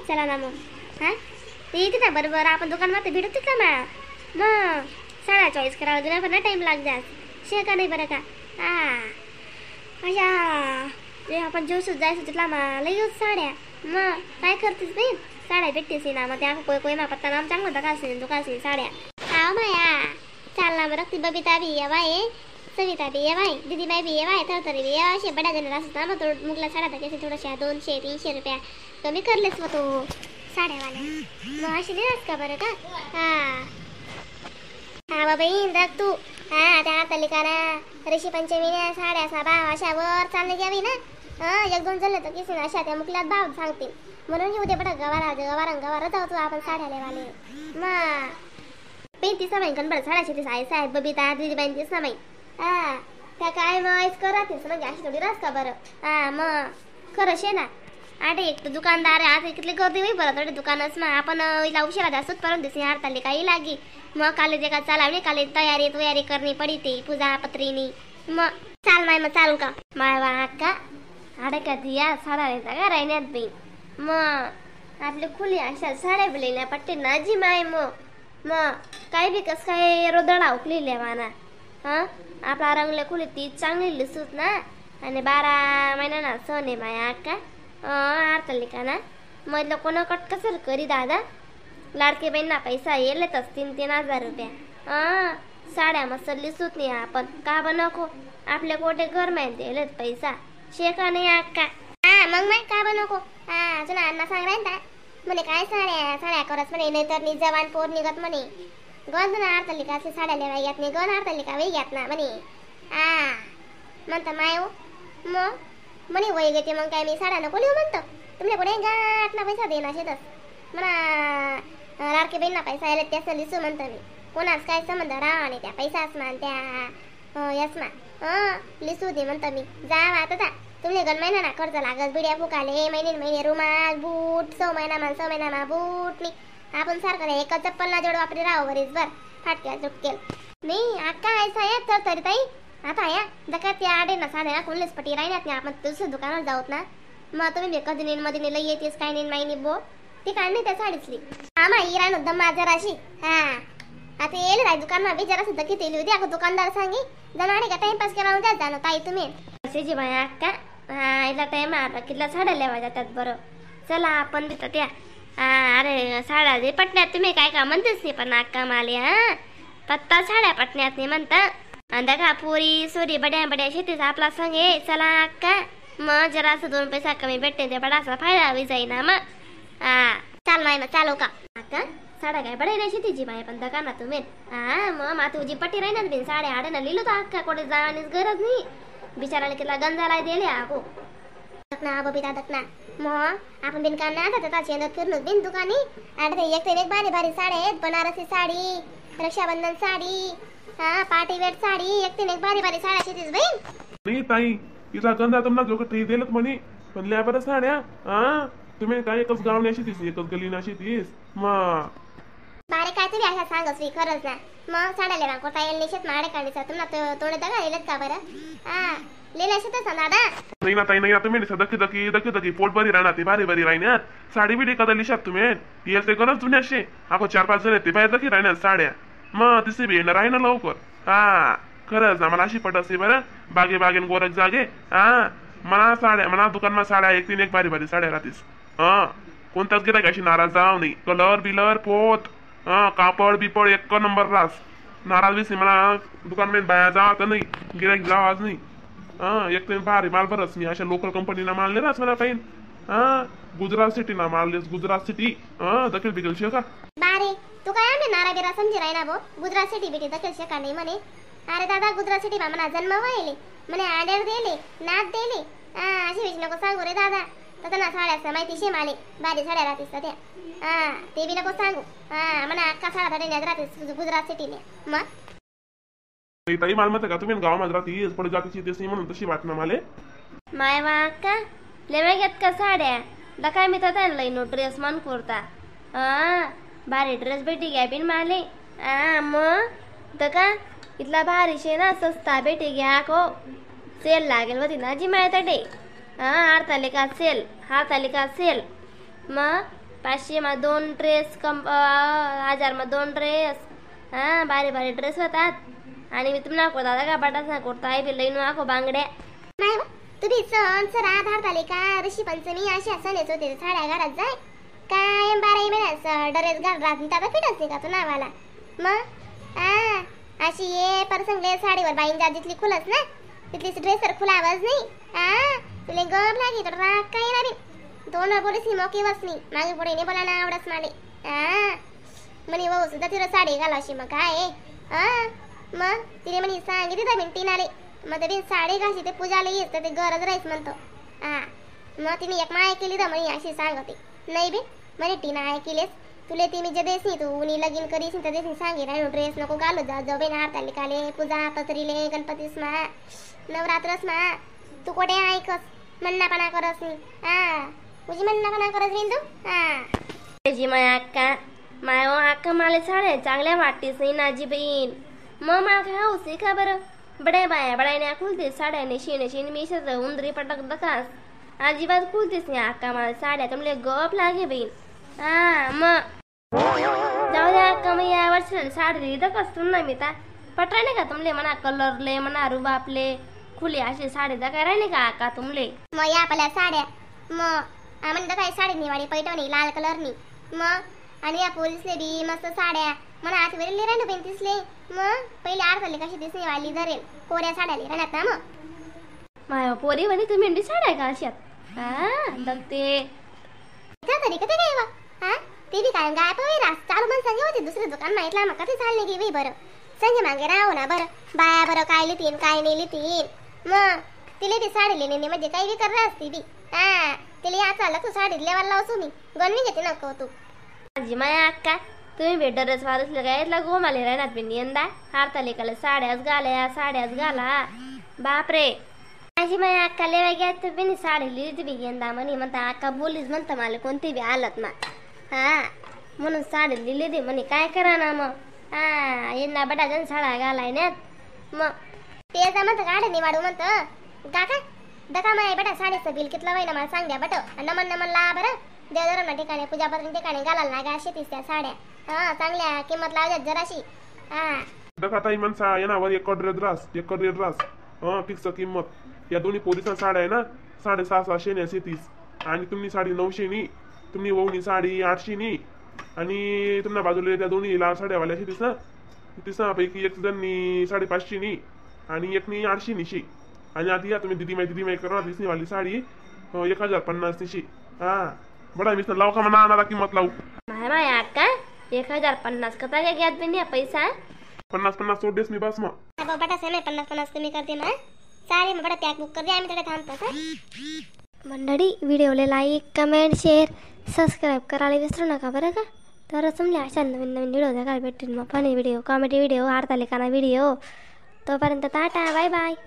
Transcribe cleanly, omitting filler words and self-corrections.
चला ना मग. हा ते येते ना बरोबर, आपण दुकानात भेटत का मा मग साड्या चॉईस करावं जुना पण टाईम लाग जास शे का नाही बरं का. हा अय्या ते आपण जेवसू जायचं तिथला मा लई साड्या मग काय करतेस बहीण, साड्या भेटतेस ना मग त्या कोय कोय मा पत्ता नाम चांगलं होता का असेल दुकान साड्या. हा माया चालला बरं ती बबिता बी येवाय, सविता बी येवाय, दिदीबाई बी येवाय, थरथरी बी येवाय, असे बड्या जण असतात ना मग तो मुगला साड्या तर कसे थोड्याशा 200-300 रुपया कमी करलेस मग तो साड्यावाल्या मग अशी नाही का बरं का. हा हा बाई बघ तू हा त्या तालिका ना ऋषी पंचमीने साड्या सा भाव अशा वर चालले घ्यावी ना. हा एक दोन झाले तर किसी अशा त्या मुकल्यात भाव सांगतील म्हणून येऊ दे बडा गवारा गवारा गवारा जाऊ आपण साड्या लेवाले मग पेंती समाई गणबड साड्या शेती साय साहेब बबिता दिदीबाई ती समाई. हा त्या काय मग ऐस करतेस म्हणजे अशी थोडी रास का बरं. हा मग खरं शे ना. अरे एक तर दुकानदार आज कितली गर्दी होई बरं थोडे दुकानच मग आपण इला उशिरा जास्त परत दिवशी हारताली काही लागी मग काले जे का चालावणे काले तयारी तयारी करणी पडी ते पूजा पत्रीनी मग चाल माय मग चालू का माय वा का आडे का दिया साडा लेता का राहण्यात बाई मग आपली खुली अशा साड्या बिलेल्या पट्टे ना जी माय मग मग काय बी कस काय रोदडा उकलेल्या माना. हा आपला रंगले खुली ती चांगली लिसूत ना आणि 12 महिन्याना सण आहे माया का आरतली का ना मग कोणा कट कसं करी दादा लाडके बहिणींना पैसा येलेतच 3-3 हजार रुपया. हा साड्या मस्त लिसूत नाही आपण का बा नको आपल्या कोठे घर माहिती येलेत पैसा शेका नाही अक्का. हा मग माय का बा नको. हा अजून अण्णा सांग राहील म्हणे काय साड्या साड्या करत म्हणे नाही तर जवान पोर निघत म्हणे गण आरतली का असे साड्या लेवा घेत नाही गण आरतली का वे घेत ना म्हणे. हा म्हणता माय मग म्हणे वय घेते मग काय मी साड्या नको लिहू म्हणतो तुमच्या कोणी गाठला पैसा देणार शेतच म्हणा लाडके बहिणींना पैसा यायला त्याचं लिसू म्हणतो मी कोणाच काय संबंध राहा आणि त्या पैसाच मान त्या यसमा लिसू दे म्हणतो मी जा आता जा तुमले गण महिना ना खर्च लागत बिड्या फुकाले महिने महिने रुमाल बूट 6 महिना मान 6 महिना मा बूट नाही आपण सारखं एका चप्पलला जोड वापरी राहू बरीच बर फाटक्या चुटकेल नाही अक्का ऐसा आहे तर तरी ताई आता या दका त्या आडे ना साड्या कोणलेच पटी राहण्यात नाही आपण दुसऱ्या दुकानात जाऊत ना मग तुम्ही कधी नेन मध्ये नेलं येतेस काय नाही माहिनी बो ती काय नाही त्या साडीचली. हा मा इराण होतं मा जराशी. हा आता येईल राय दुकान बी जरासं दखी तेली होती अगं दुकानदार सांगी जाणार का टाइमपास केला उद्या जाणं ताई तुम्ही असे जी बाया अक्का. हा इला टाइम आता किल्ला साड्या लेवा जातात बरं चला आपण देतो त्या. हा अरे साड्या दे पटण्यात तुम्ही काय का म्हणतेच नाही पण अक्का माले हा पत्ता साड्या पटण्यात नाही म्हणता अंदा का पोरी सोरी बड्या बड्या शेतीचा आपला संग आहे चला अक्का मग जरा असं 2 पैसा कमी भेटते ते बडासा फायदा होई जाईना मग. हा चाल माय मग चालू का अक्का साड्या काय बड्या नाही शेतीची माय पण दका ना तुम्ही. हा मग मा तुझी पट्टी राहीना बिन साड्या आडे ना लिहिलो तर अक्का कुठे जाण्याची गरज नाही बिचाराने किती गंजाला दिले आगो दकना बबिता दकना मग आपण बिन काम नाही आता त्याची फिरून बिन दुकानी आणि ते एक एक भारी भारी साड्या आहेत बनारसी साडी रक्षाबंधन साडी हा पार्टी वेअर साडी एक तीन एक भारी भारी साड्या शेतीस बहीण. नाही ताई तिचा गंजा तुम्हाला जो काही दिलत म्हणे पण ल्या बरं साड्या. हा तुम्ही काय एकच गाव नाही शेतीस एकच गली नाही शेतीस मग बारे काय तुम्ही अशा सांगस मी खरंच ना मग साड्या लेवा कोटा येईल निषेध माडे काढायचा तुम्हाला तोंड दगा येलेत का बरं. हा लिहिलं शेतच ना दादा. नाही ना ताई नाही ना तुम्ही दखी दखी दखी दखी पोट बरी राहणार ते भारी भारी राहण्यात साडी बिडी एखादा लिशात तुम्ही येईल ते गरज जुन्या शे अगो 4-5 जण ते बाहेर दखी राहण्यात साड्या मग तिसे बी येणार आहे ना लवकर. हा खरंच ना मला अशी पट असते बरं बागे बागेन गोरख जागे. हा मला साड्या मला दुकानमा साड्या एक तीन एक भारी भारी साड्या राहतीस. हा कोणताच गिरायक अशी नाराज जाव नाही कलर बिलर पोत हा कापड बिपड एक नंबर रास नाराज बीस मला दुकान मध्ये बाया जा तर नाही गिरायक जाव आज नाही. हा एक तर भारी माल बरंच मी अशा लोकल कंपनीना माल नाही राहत मला पाहिजे. हा गुजरात सिटी ना माल गुजरात सिटी. हा दखल बिकल शे का बारे तू काय आम्ही नारा बिरा समजी राहिना बो गुजरात सिटी बिटी दखल शे का नाही म्हणे. अरे दादा गुजरात सिटी मा म्हणा जन्म व्हायले म्हणे आडर दिले नाद दिले अशी विष नको सांगू रे दादा तसं ना साड्या माहिती शे माले भारी साड्या राहतीस त्या. हा ते बी नको सांगू. हा म्हणा अक्का साड्या थोड्या राहतीस गुजरात सिटीने मग ताई माल म्हणते का तुम्ही गावामध्ये राहतीस पडे जातीची तेच नाही म्हणून तशी वाट ना माले माय वा अक्का लेवा घेत का साड्या दा काय मी तर आणलंय नो ड्रेस मन कुर्ता. हा भारी ड्रेस भेटी घ्या बिन माले. हा मग तर का इथला भारी शे ना सस्ता भेटी घ्या को सेल लागेल होती ना जी माय तडे. हा हारतालिका सेल हारतालिका सेल मग 500 मा 2 ड्रेस कम 1000 मा 2 ड्रेस. हा भारी भारी ड्रेस होतात. आणि मी तुम्हाला दाखवता दादा का बटाचा कुर्ता आहे बी लईन आखो बांगड्या. नाही तुम्ही सण सर आधार झाले का ऋषी पंचमी अशा सणेच होते साड्या घरात जाय कायम 12 महिन्यात ड्रेस घाल राहत आता फिटच नाही का तो नावाला. मग आ अशी ये परसंगले साडीवर बाईन जा जिथली खुलच ना तिथली ड्रेसर खुला आवाज नाही. आ तुला गप लागी तर राग काय येणार दोन बोलीस मोकी बसनी मागे पुढे नाही बोला ना आवडस माले. आ म्हणे भाऊ सुद्धा तिला साडी घालाशी मग काय. आ मग तिने म्हणे सांगितले तर मिनटीन आले मग तरी साडी घाशी ते पूजाला येत तर ते गरज राहीस म्हणतो. हा मग तिने एक माय केली तर म्हणे अशी सांगते नाही बे म्हणे टीना आहे केलेस तुले ती मी जे देस तू उनी लगीन करीस तर देस सांगे राहिलो ड्रेस नको घालू जा जाऊ बेन हारताली काले पूजा पत्रीले गणपतीस मा नवरात्रस मा तू कोठे ऐकस म्हणणापणा करस नाही. हा तुझी म्हणणापणा करस बिन तू. हा त्याची माय अक्का माय अक्का मला साड्या चांगल्या वाटतेच नाही नाजी बहीण. मग मला काय हौस का बरं बड्या बाया बड्याने खुलते साड्याने शिणे शिणे मी उंदरी पटक दखास अजिबात खुलतेच नाही अक्का मला साड्या तुमले गप लागे बहीण. हा मग जाऊ द्या अक्का मग या वर्षी साडी दखस ना मी ता पटरा नाही का तुमले म्हणा कलरले म्हणा रुबापले खुले असे साडी दखा राहिले का अक्का तुमले. मग या आपल्या साड्या मग आम्ही काय साडी निवाडी पैठणी लाल कलरनी मग आणि या पोलीसले बी मस्त साड्या म्हणा आत वरील राहिलो बेन तिसले मग पहिले आडतले कशी दिसणे वाली धरेल कोऱ्या साड्या राहणार ना. मग माय पोरी म्हणे तुम्ही इंडी साड्या का अशात हा दगते का तरी कधी काय वा. हा ते बी काय गायब होई रास चालू मन संगे होते दुसरे दुकान माहितला मग कधी चालले गे बाई बरं संगे मागे राहू ना बरं बाया बरं काय लितीन काय नाही लितीन. मग तिले बी साडी लिहिणे म्हणजे काही बी कर असती बी. हा तिले या चाललं तू साडी लेवायला लावसू मी गणवी घेते नको तू. माझी माया अक्का तुम्ही भेटरच वारसले काय यातला गोमाले राहणार बिन यंदा हारतालिकाला साड्याच घाल्या साड्याच घाला बापरे. माझी माया अक्का लेवा घ्या तर बिन साडी लिहिली बी यंदा म्हणे म्हणता अक्का बोलीच म्हणता मला कोणती बी आलत ना. हा म्हणून साडी लिहिली ती म्हणे काय करा ना मग. हा यंदा बटा जण साड्या घालाय ना मग ते जा म्हणतं गाड्या निवाडू म्हणतं काका दका माय बेटा साडीचं बिल कितलं होईना मला सांग द्या बट नमन नमन ला बरं देवधर्म ठिकाणी पूजापत्र ठिकाणी घालायला लागा अशी तीस त्या साड्या. हा चांगल्या किंमत लावल्यात जराशी. हा दखा ताई मनसा येणार एक ड्रेस रास एक ड्रेस रास हा फिक्स किंमत. या दोन्ही पोरीचा साड्या आहे ना 650 ने 30 आणि तुम्ही साडी 900 नी तुम्ही वहुनी साडी 800 नी आणि तुम्हाला बाजूला त्या दोन्ही लाल साड्यावाल्या तीस ना तिसा पैकी एक जणनी 550 नी आणि एकनी 800 निशी. आणि आधी या तुम्ही दिदी माई करा दिसणी वाली साडी 1050 निशी. हा बडा मी लाव का म्हणा आणाला किंमत लावू. माय माय अक्का 1050 कसा काय घ्यात बिन पैसा 50-50 सोडेस मी बस मग. बटा सेम 50-50 कमी करते मग चालेल मग बडा पॅक बुक करते आम्ही थोडे थांबतो. मंडळी व्हिडिओला like comment share subscribe करायला विसरू नका बरं का. तरच तुमले अशा नवीन नवीन व्हिडिओ बघायला भेटतील मग funny video comedy video हरतालिकाना video. तोपर्यंत tata bye bye.